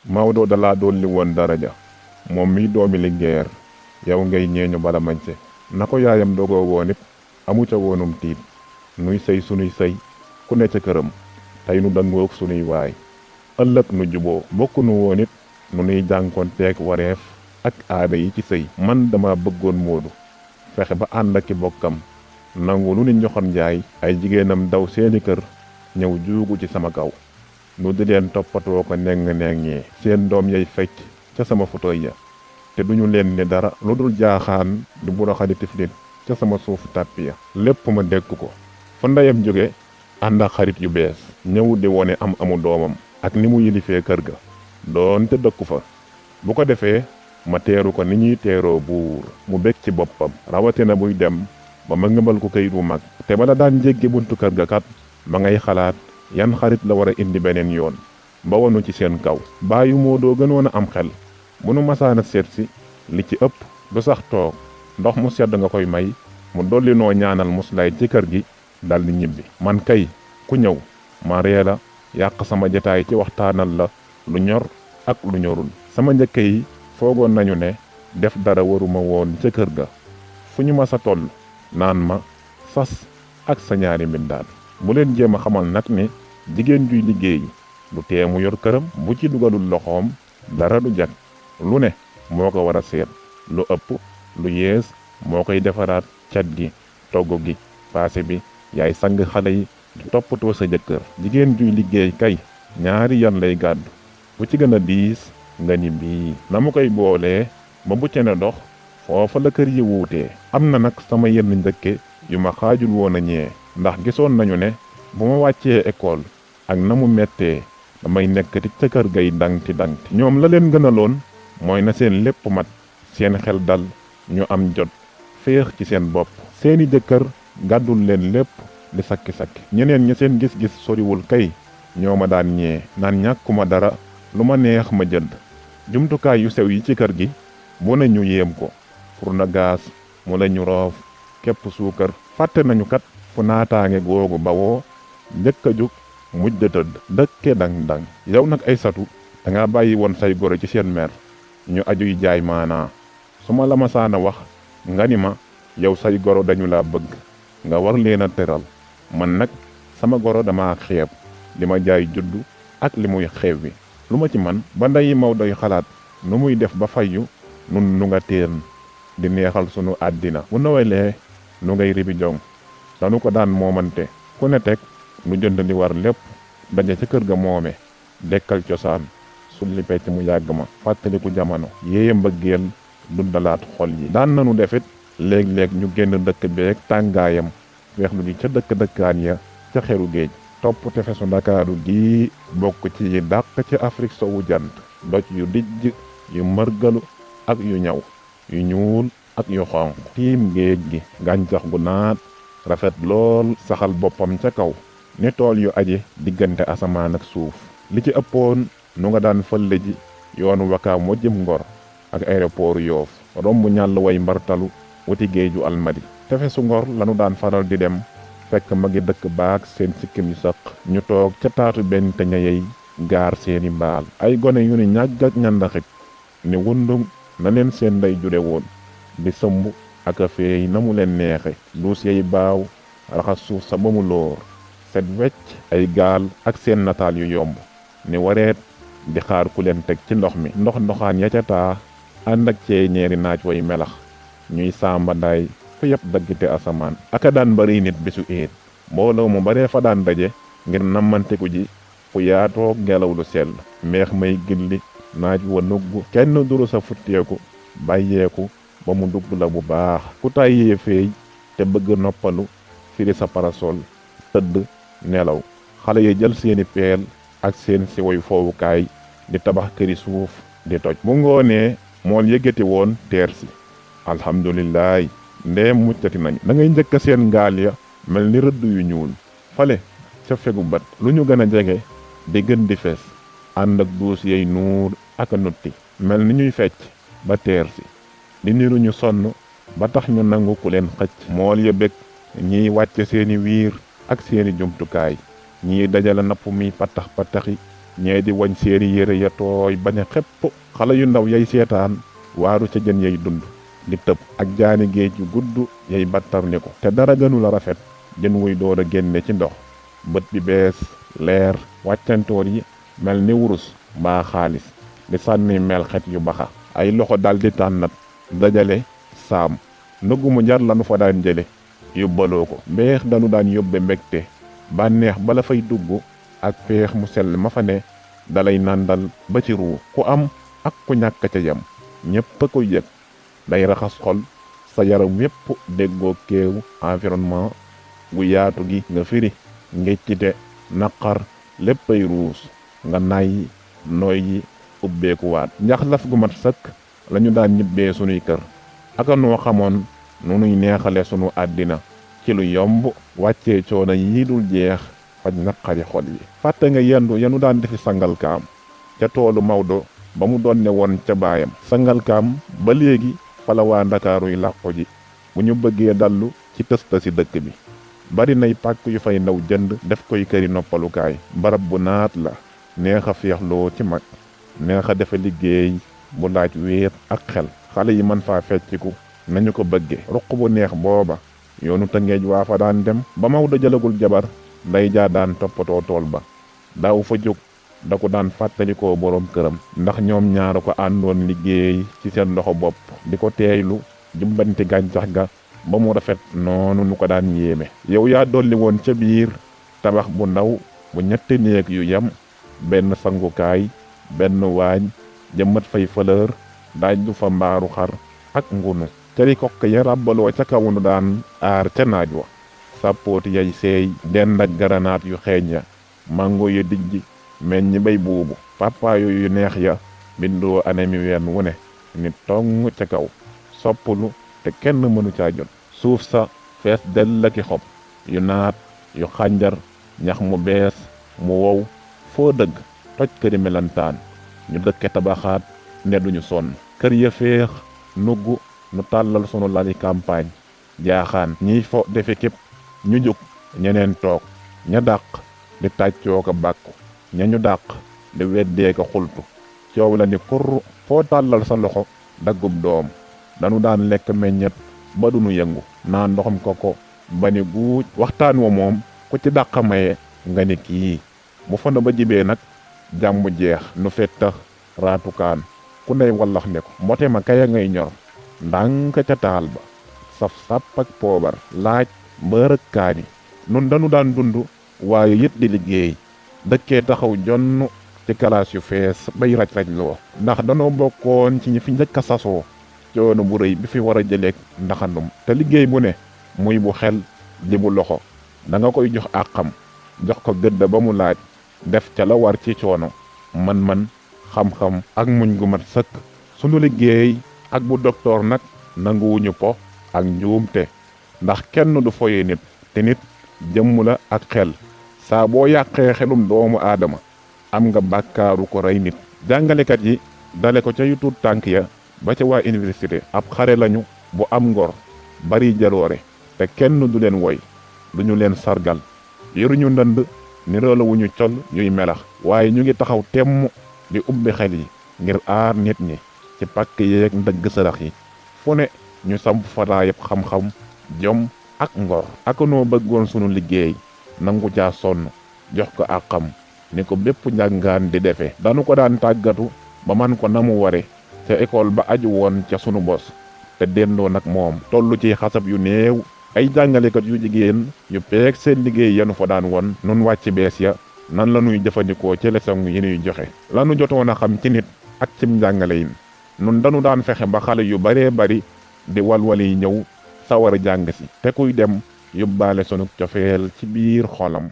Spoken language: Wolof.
Maodo dalaa dolli woon daraja moom mi doomi Linguère yow ngay ñeeñu bala mañse na ko yaayam dogoo woon it amu ca woonum tiit nuy sëy sunuy sëy ku ne ca këram tey nu dangoog sunuy waay ëllëg nu juboo bokku nu woon it nu nuy jànkoonteeg wareef ak aada yi ci sëy man dama bëggoon Moodu fexe ba ànd ak i bokkam nangu lu ni ñoxon njaay ay jigéenam daw seeni kër ñëw juugu ci sama kaw nu di leen toppatoo ko neng seen doom yay fecc ca sama foto ya te duñu leen ni dara lu dul jaaxaan du buraxadi tiflit ca sama suufu tàppi ya lépp ma dégg ko fa ndeyam jóge ànd ak xarit yu bees ñëw di wone am amu doomam ak ni mu yilifee kër ga doon te dëkku fa bu ko defee ma teeru ko ni ñuy teeroo buur mu bég ci boppam rawatina buy dem ba ma ngëbal ko kayit wu mag te bala daan jéggi buntu kër ga kat ma ngay xalaat yan xarit la war a indi beneen yoon ba wonu ci seen kaw bàyyi Moodu gënoon a am xel bu nu masaana seet si li ci ëpp du sax toog ndox mu sedd nga koy may mu dolli noo ñaanal muslaay ci kër gi daldi ñibbi man kay ku ñëw ma ree la yàq sama jataay ci waxtaanal la lu ñor ak lu ñorul sama njëkk yi foogoon nañu ne def dara waruma woon ca kër ga fu ñu ma sa toll naan ma sas ak sa ñaari mbindaan bu leen jéem a xamal nag ni jigéen juy liggéey du tee mu yor këram bu ci dugalul loxoom dara du jag lu ne moo ko war a seet lu ëpp lu yees moo koy defaraat cat gi togg gi paase bi yaay sang xale yi di toppatoo sa jëkkër jigéen juy liggéey kay ñaari yan lay gàddu bu ci gën a diis nga ni bii na mu koy boolee ba bu ca ne dox foofa la kër yi wuutee am na nag sama yenn njëkke yu ma xaajul woon a ñee ndax gisoon nañu ne bu ma wàccee école ak na mu mettee damay nekkati ca kër gay dangti ñoom la leen gënaloon mooy na seen lépp mat seen xel dal ñu am jot féex ci seen bopp seeni jëkkër gàddul leen lépp di sakki-sakki ñeneen ña seen gis-gis soriwul kay ñoo ma daan ñee naan ñàkkuma dara lu ma neex ma jënd jumtukaay yu sew yi ci kër gi bu ne ñu yéem ko fourneau gaz mu la ñu roof képp suukar fàtte nañu kat fu naataange googu bawoo njëkk a jug mujj tëdd dëkke dang yow nag ay satu danga bàyyi woon say goro ci seen mer ñu ajuy jaay maanaa su ma la ma saana wax nga ni ma yow say goro dañu la bëgg nga war leen a teral man nag sama goro dama xeeb li ma jaay juddu ak li muy xew wi lu ma ci man ba ndeyi Maodoy xalaat nu muy def ba fayyu nun nu nga teen di neexal sunu àddina bu nowelee nu ngay ribi jong danu ko daan moomante ku ne teg nu jënd li war lépp daje ca kër ga moome dekkal cosaan sulli pecc mu yàgg ma fàttaliku jamono yéeye mbëggeel dundalaat xol yi daan nanu defit léeg-léeg ñu génn dëkk beeg tàngaayam weexlu ji ca dëkkaan ya ca xeru géej topp tefesu Ndakaaru gi bokk ci yi dàq ci Afrique sowu jant doj yu dijj yu mërgalu ak yu ñaw yu ñuul ak yu xonq tiim géej gi gàncax gu naat rafet lool saxal boppam ca kaw ni tool yu aji diggante asamaan ak suuf li ci ëppoon nu nga daan fëlle ji yoonu Wakaam wa jëm Ngor ak aéroport Yoof romb ñàll way mbartalu wuti géeju Almadi tefesu Ngor lanu daan faral di dem fekk magi dëkk baak seen sikkim yu sëq ñu toog ca taatu benn te ñayey gaar seeni mbaal ay gone yu ni ñàgg ak ñandaxit ni wundum na leen seen ndey jude woon di sëmb ak a feey na mu leen neexe duus yey baaw raxas suuf sa ba mu lóor set wecc ay gaal ak seen nataal yu yomb ni wareet di xaar ku leen teg ci ndox mi ndoxaan ya ca taa ànd ak cee ñeeri naaj way melax ñuy sàmbandaay fu yëpp daggite asamaan aka daan bari nit bisu éet mbooloo mu baree fa daan daje ngir nammanteku ji fu yaatoo ngelaw lu sell meex may gilli naaj wa nugg kenn duru sa futteeku bàyyeeku ba mu dugg la bu baax ku tàyyee feey te bëgg noppalu firi sa parasol tëdd nelaw xale yi jël seeni peel ak seen si woy foowukaay di tabax këri suuf di toj bu ngoonee mool yëggati woon teer si alhamdulilaay ndeem muccati nañu da ngay njëkk seen gaal ya mel ni rëdd yu ñuul fale ca fegu bat lu ñu gën a jege di gën di fees ànd ak duus yey nuur ak a nutti mel ni ñuy fecc ba teer si di niru ñu sonn ba tax ñu nangu ku leen xëcc mool ya bég ñiy wàcce seeni wiir ak seeni jumtukaay ñiy dajale napp mi patax-pataxi ñee di wañ seeni yére ya tooy bañ a xepp xale yu ndaw yay seetaan waaru ca jën yay dund di tëb ak jaani géej yu gudd yay battar ni ko te dara gënu la rafet jën wuy door a génne ci ndox bët bi bees leer wàccantoor yi mel ni wurus mbaa xaalis di sànni melxet yu baxa ay loxo daldi tànnat dajale saam ndugg mu jar lanu fa daan jële yóbbaloo ko mbeex danu daan yóbbe mbégte bànneex bala fay dugg ak peex mu sell ma fa ne dalay nàndal ba ci ruu ku am ak ku ñàkk ca yam ñépp a koy yëg day raxas xol sa yaram wépp déggoo kéew environnement gu yaatu gi nga firi ngeccite naqar léppay ruus nga nay nooy yi ubbeekuwaat njaxlaf gu mat sëkk lañu daan ñibbee sunuy kër aka noo xamoon nu nuy neexale sunu àddina ci lu yomb wàccee coono yii dul jeex faj naqari xol yi fàtte nga yendu yanu daan defi Sangalkam ca toolu Maodo ba mu doon ne woon ca baayam Sangalkam ba léegi fala waa Ndakaaruy làqu ji bu ñu bëggee dallu ci tësta si dëkk bi bari nay pàkk yu fay ndaw jënd def koy këri noppalukaay barab bu naat la neex a féexloo ci mag neex a defe liggéey bu laaj wéet ak xel xale yi mën faa fecciku nañu ko bëgge ruq bu neex booba yoonu Tëngéej waa fa daan dem ba Maodo jëlagul jabar nday jaa daan toppatoo tool ba daaw fa jóg da ko daan fàttalikoo boroom këram ndax ñoom ñaara ko àndoon liggéey ci seen loxo bopp di ko teeylu jumbanti gàncax ga ba mu rafet noonu nu ko daan yéeme yow yaa dolli woon ca biir tabax bu ndaw bu ñetti néeg yu yem benn sangukaay benn waañ jëmmat fay fleur daaj du fa mbaaru xar ak ngunu cari kokk ya ràbbaloo ca kawunu daan aar ca naaj wa sàppooti yay seey dend ak garanaat yu xeeñ ya mango yu dijj meññ bay buubu papaayo yu neex ya bindoo anami ween wu ne ni tong ca kaw soppulu te kenn mënu caa jot suuf sa fees dell ki xob yu naat yu xànjar ñax mu bees mu wow foo dëgg toj këri melantaan ñu dëkke tabaxaat ne duñu sonn kër ya féex nugg nu tàllal sunu lali campagne jaaxaan ñiy fo defe képp ñu jóg ñeneen toog ña dàq di tàccoo ko bàkku ña ñu dàq di weddee ko xultu coow la ni kurr foo tàllal sa loxo daggub doom danu daan lekk meññet ba duñu yëngu naan ndoxam koko ba ni guuj waxtaan wa moom ku ci dàq maye nga ni kii bu fa na ba jibee nag jàmm jeex nu fettax raatukaan ku ndey wallax ne ko mbote ma kaya ngay ñor ndànk ca taal ba saf sàpp ak poobar laaj mbërëg kaani nun danu daan dund waaye yit di liggéey dëkkee taxaw jonn ci kalaas yu fees bay raj-raj loo ndax danoo bokkoon ci ñi fi njëkk a sasoo coono bu rëy bi fi war a jëleeg ndaxandum te liggéey bu ne muy bu xel di bu loxo da nga koy jox àqam jox ko gëdd ba mu laaj def ca la war ci coono man-man xam-xam ak muñ gu mat sëkk sunu liggéey ak bu doktoor nag nanguwuñu po ak njuumte ndax kenn du foye nit te nit jëmm la ak xel saa boo yàqee xelum doomu aadama am nga bàkkaaru ko rey nit jàngalekat yi dale ko ca yu tuut tànk ya ba ca waa université ab xare lañu bu am ngor bari jaloore te kenn du leen woy duñu leen sargal yoruñu ndënd ni roolawuñu col yuy melax waaye ñu ngi taxaw temm di ubbi xel yi ngir aar nit ñi ci pàkk yeeg ndëgg sarax yi fu ne ñu samp fataayab xam-xam jom ak ngor ak noo bëggoon sunu liggéey nangu caa sonn jox ko àqam ni ko bépp njàngaan di defe danu ko daan tàggatu ba man ko na mu ware ca école ba aju woon ca sunu bos te dendoo nag moom tollu ci xasab yu néew ay jàngalekat yu jigéen yu peeg seen liggéey yanu fa daan won nun wàcc bees ya nan la ñuy jëfandikoo ci leçon yi ñuy joxe lanu jotoon a xam ci nit ak cim njàngale yin nun danu daan fexe ba xale yu baree bari di walwali ñëw sawar a jàng si te kuy dem yóbbaale sunu cofeel ci biir xolam